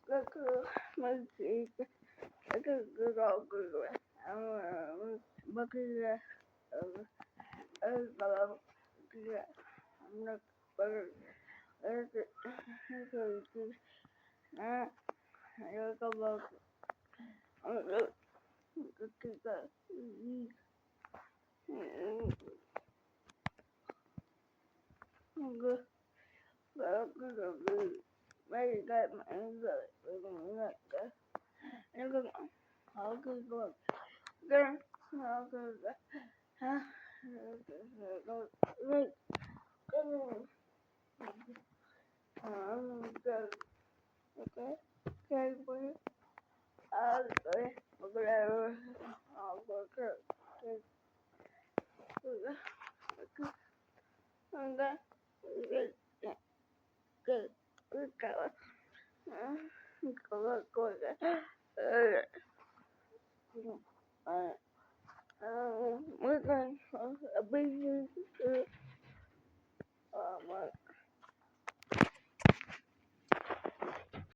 ກໍຄືມັນຊິ ກໍຄືເຮົາກໍວ່າ ເອີ ມັນຄື ເອີ ເອີ ກໍວ່າ ເອີ ເອີ ເອີ ນະ ແລ້ວກໍບອກ ເອີ ກໍຄື ກໍ